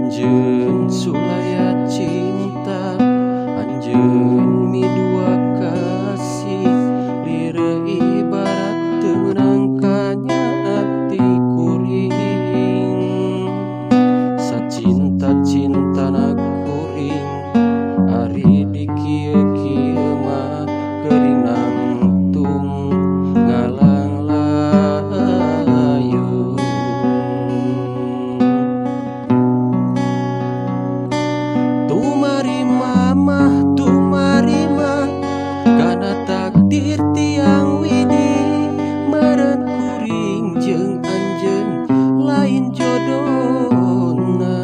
Anjeun sulaya cinta, anjeun midua kasih, lire ibarat teu meunang kanya ati kuring. Sacinta-cintana kuring, ari di kieu-kieu mah geuring nangtung ngalanglayung. Tumarima mah tumarima kana takdir tiang widi, meureun kuring jeung anjeun lain jodona.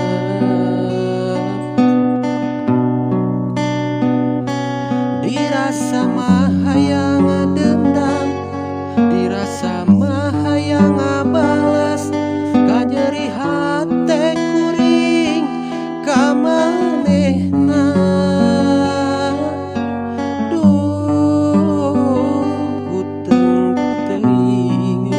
Dirasa mah hayang ngadendam, dirasa mah hayang ngabales, kanyeri hate kuring ka manehna. Duh huteng teuing.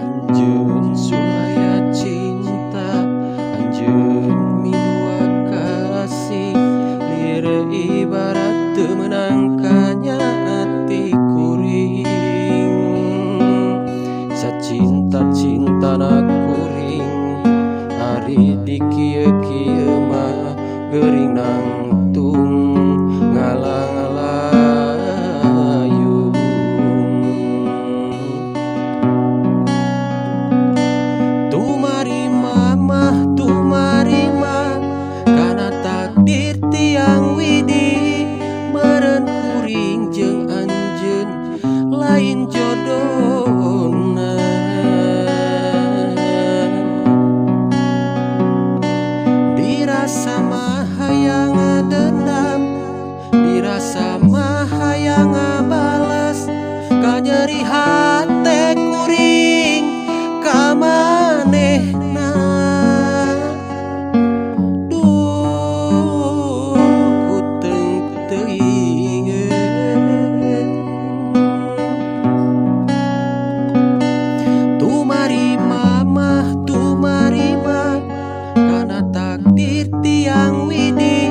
Anjeun sulaya cinta, anjeun midua kasih, lire ibarat teu meunang kanya ati kuring. Sacinta-cintana kuring, ari di kieu-kieu mah geuring nangtung ngalanglayung. Tumarima mah tumarima kana takdir tiang widi, meureun kuring jeung anjeun lain jodona. Dirasa mah hayang ngadendam, dirasa mah hayang ngabales, kanyeri hate kuring ka manehna. Duh huteng teuing. Tumarima mah tumarima kana takdir tiang widi,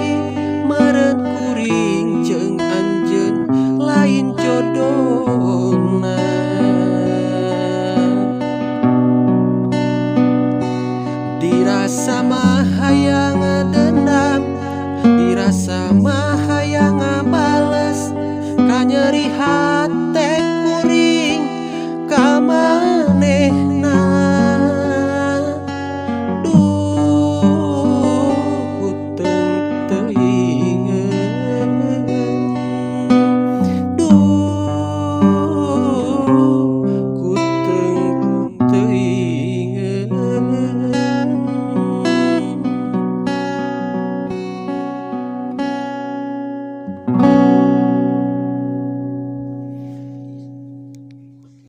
meureun kuring jeung anjeun lain jodona. Dirasa mah hayang ngadendam, dirasa mah hayang ngabales, kanyeri hate